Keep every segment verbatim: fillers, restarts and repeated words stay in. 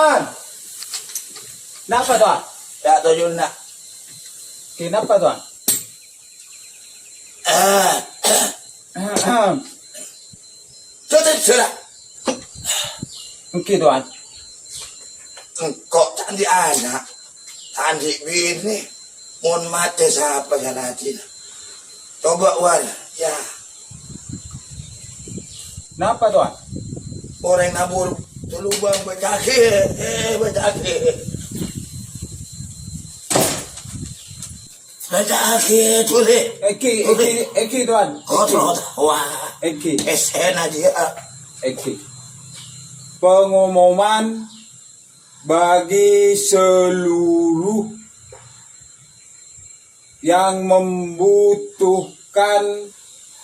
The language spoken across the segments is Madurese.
Tuan. Napa, Tuan? Yâ, tojjhuna. Kenapa, Tuan? Tuh, tuh, sudah. Èngghi, Tuan. Engko' ta' andi' ana', ta' andi' binè. Mon matè sapa sè ladhinna? Coba, Wan, yâ. Napa, Tuan? Orèng nabur tolubâng bâca'aghi, eh, bâca'aghi. Bâca'aghi, tolè. Èngghi, èngghi, èngghi, Tuan. Kotor, wah. Èngghi. Èssèna jiyâ. Èngghi. Pengumuman bagi seluruh yang membutuhkan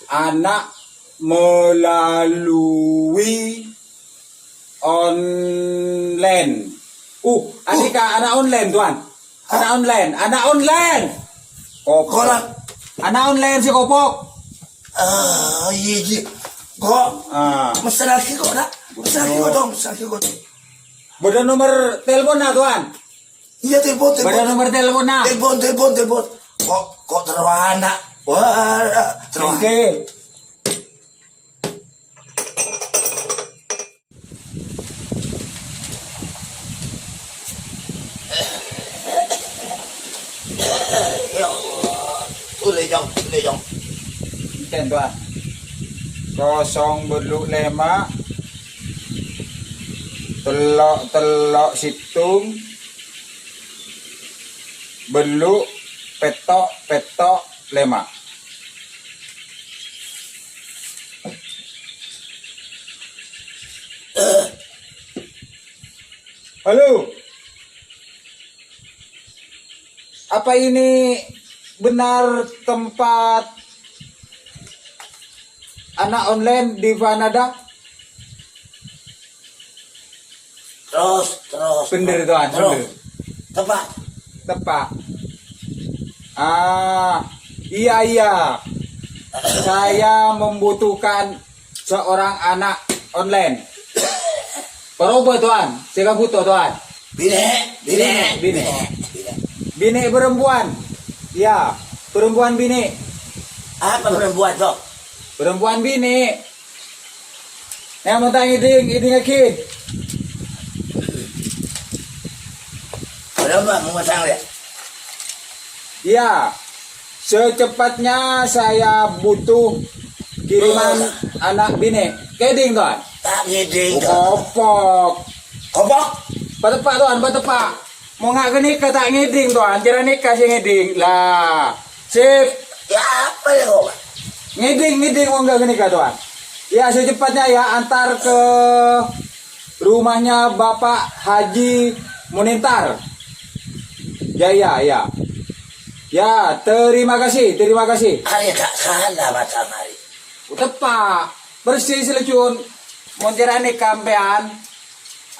anak melalui online. Uh, anèka ana' online, Tuan. Ana' online, ana' online. Kopok. Kola. Ana' online sè kopok. Ah, iyâ, iyâ. Kok? Ah. Messenaghi kok, Nak? Messenaghi kok, Dong. Messenaghi kok, Dong. Bâdâ nomer telponna, Tuan? Iyâ, telpon, telpon. Bâdâ nomer telponna? Telpon, telpon, telpon. Kok, kok terro ana'? Wah, terro. Èngghi. Ya Allah. Tolè, Jong. Tolè, Jong. Enten, Tuan. Kosong bellu' lèma', tello' tello' sèttong, bellu' pètto' pètto' lèma'. Halo. Apa ini benar tempat anak online di Kanada? Terros, terros. Bhender, Tuan, terros. Bhender. Teppa'. Teppa'. Ah, iya, iya. Saya membutuhkan seorang anak online. Parobâ, Tuan. Sè kabhuto, Tuan. Binè', binè', binè', binè'. Binè' perempuan. Iyâ, perempuan binè'. Apa perempuan, Dok? Perempuan binè'. Nè, mon ta' ngèdhing, ngèdhingaghi. Berapa mau masang, ya? Iyâ, secepatnya saya butuh kiriman anak binè'. Kèdhing, Tuan? Ta' ngèdhing, Dok. Kopok. Kopok? Pateppa', Tuan, pateppa'. Mon nga' ghânèka ta' ngèdhing, Tuan, jârèya nèka sè ngèdhing. Lah, sip. Ya, apa ya, Kopok? Ngèdhing, ngèdhing, mon nga' ghânèka, Tuan. Ya, secepatnya ya, antar ke rumahnya Bapak Haji Munintar. Ya, ya, ya. Ya, terima kasih, terima kasih. Arè ta' sala macam arè. Teppa', bersih sè lajun. Mon jârèya nèka sampèyan.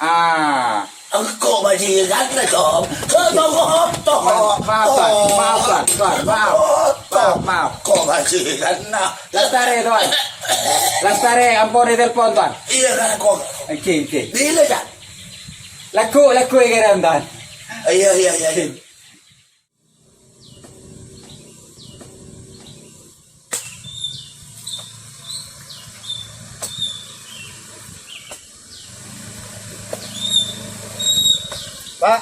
Ah. Engko' bajingan, Dok. Tolong, tolong. Maaf, maaf, Tuan. Maaf, Tuan. Maaf. Maaf, maaf. Engko' bajingan, nah. Lastarè, Tuan. Lastarè, ampon ètelpon, Tuan. Iyâ, kan, kok. Oke, oke. Bilâ, Cak? Lagghu', lagghu' èkèrèm, Tuan. Iyâ, iyâ, iyâ, iyâ. Pak,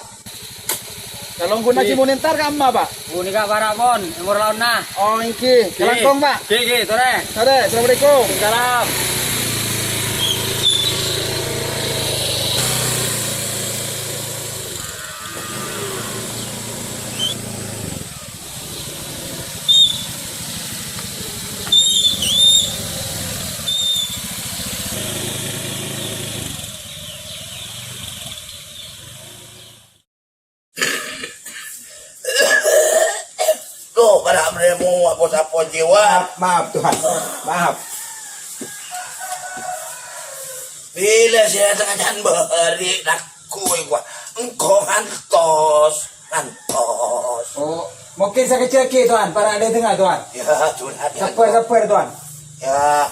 kalongghu Haji Munintar ka'emma, Pak? Ghânèka para' pon, èngghi laonna. Oh, èngghi. Kalangkong, Pak. Èngghi, èngghi, torè. Torè, assalamualaikum. Waalaikumsalam. Duh, para' bremo, apo-sapo jiwa. Maaf, maaf, Tuhan. Maaf. Bilâ sè tengah jhân bâri' lagghu' èkowa. Engko' ngantos, ngantos. Oh, mungkin sakejjhâ' ghi, Tuhan. Para' dâtengnga, Tuhan. Ya, curhat, ya. Sabbhâr, sabbhâr, Tuhan. Ya.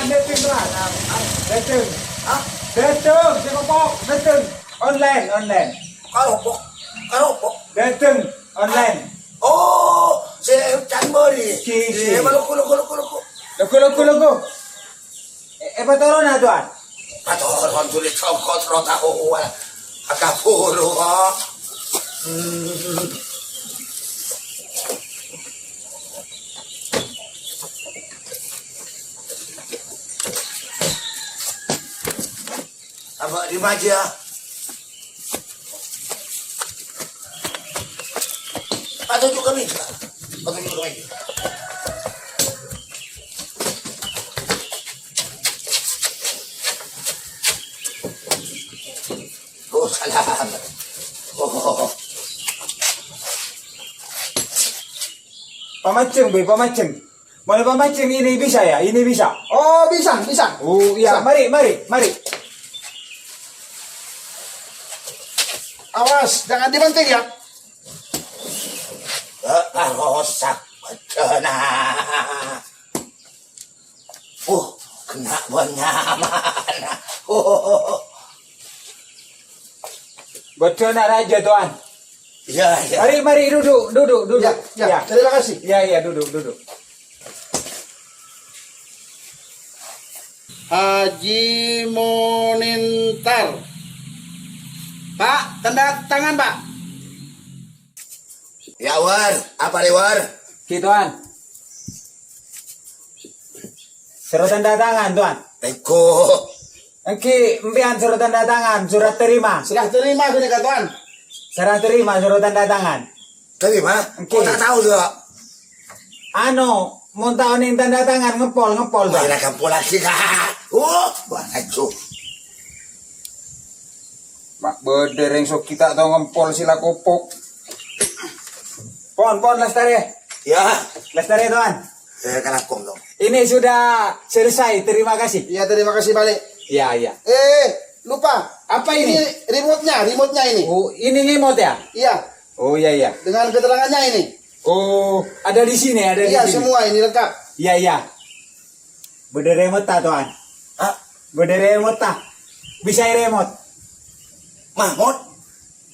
Dâteng, Ran. Dâteng. Hah? Dâteng, sè kopok, dâteng. Online, online. Karopok. Karopok. Dâteng, online. Oh, sè can bâri. Ki, ki. Iya, loko, loko, loko, loko. Loko, loko, loko. Eh, eh, patorona, Tuan. Patoron duli congkot rota uwal. Agak buru, kok. Hmm. Apa di meja? Patuju ka meja. Patuju ka meja. Oh, salam. Oh. Pamancèng, Boy, pamancèng. Boleh pamancèng, ini bisa ya? Ini bisa. Oh, bisa, bisa. Oh, iya, mari, mari, mari. Awas, jangan dibanting ya. Eh, ah, rosak. Betul, nah. Uh, kena banyaman. Uh. Betul, nak raja, Tuan. Ya, ya. Mari, mari, duduk, duduk, duduk. Ya, ya. Ya. Terima kasih. Ya, ya, duduk, duduk. Haji Monintar. Pak, tanda tangan, Pak. Ya, War. Apa, War? Ki, Tuan. Surat tanda tangan, Tuan. Tengko. Èngghi, empèyan surat tanda tangan, surat terima. Serah terima ghânèka, Tuan. Serah terima surat tanda tangan. Terima? Èngghi. Kok tak tahu, Dok? Anu, mon ta' onèng tanda tangan, ngepol, ngepol, Tuan. Wah, ngepol lagi, Kak. Oh, wah, aduh. Ma' bâdâ rèng soghi ta' tao ngempol sè la kopok. Pon, pon, lastarè. Ya. Lastarè, Tuan. Eh, kalangkong dong. Ini sudah selesai, terima kasih. Iya, terima kasih balik. Iya, iya. Eh, lupa. Apa ini? Ini remote-nya, remote-nya ini. Oh, ini remote ya? Iya. Oh, iya, iya. Dengan keterangannya ini. Oh, ada di sini, ada di sini. Iya, semua ini lengkap. Iya, iya. Bâdâ remote ta, Tuan? Hah? Bâdâ remote ta? Bisa èremot? Mahmud?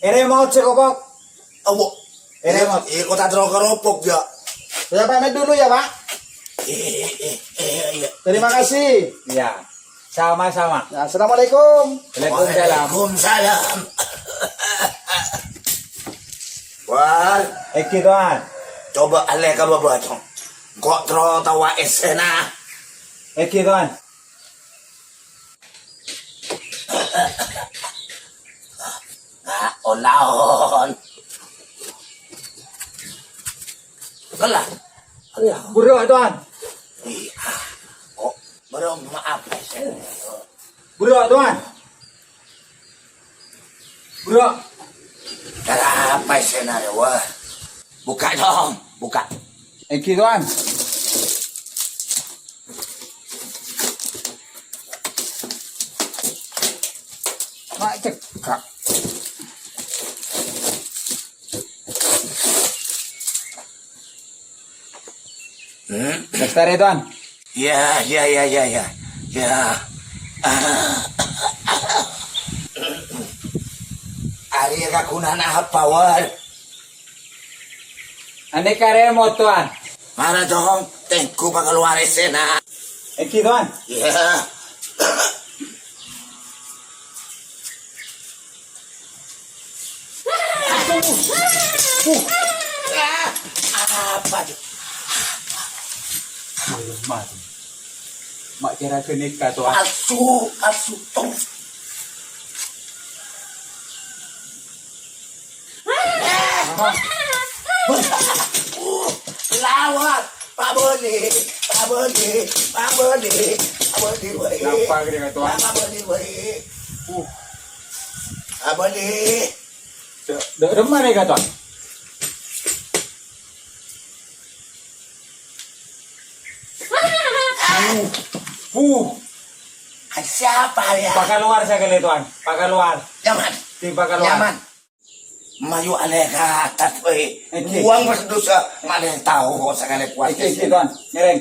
Èremot sè kopok. Awo. Èremot. Iya, kok ta' terro keropok, ya. Saya pamit dulu ya, Pak. Eh, eh, eh, eh, iya. Terima kasih. Iya. Sama-sama. Ya, assalamualaikum. Waalaikumsalam. Waalaikumsalam. Wal. Èngghi, Tuan. Coba alè ka bâbâ, Cong. Kok terro tawa essèna? Èngghi, Tuan. Ah, olaon. Kelah. Buru, Tuan. Iya. Kok buru maaf, essèna. Buru, Tuan. Buru. Kenapa essèna, Wal? Buka dong, buka. Èngghi, Tuan. Ma' cekka'. Lastarè, Tuan. Ya, ya, ya, ya, ya. Ya. Arèya kaghunana apa, Wal? Anèka remote, Tuan. Mara, Cong, tèngghu pakalowar essèna. Èngghi, Tuan. Ya. Uh. Ah, apa tuh? Aduh, mati. Ma' kèra ghânèka, Tuan. Asu, asu, tong. Lawan, Pak Boni, Pak Boni, Pak Boni, Pak Boni, woi. Napa kira, Tuan? Pak Boni, woi. Uh. Pak Boni. Dâ-, dâ-, dâ' remma rè, Tuan? Uh. Uh. Siapa ya? Pakalowar sakalè, Tuan. Pakalowar. Nyaman. Di pakalowar. Nyaman. Mayu alè ka attas, woi. Èngghi. Buang pas dosa, malè tao sakalè kuat. Èngghi, èngghi, Tuan. Ngèrèng.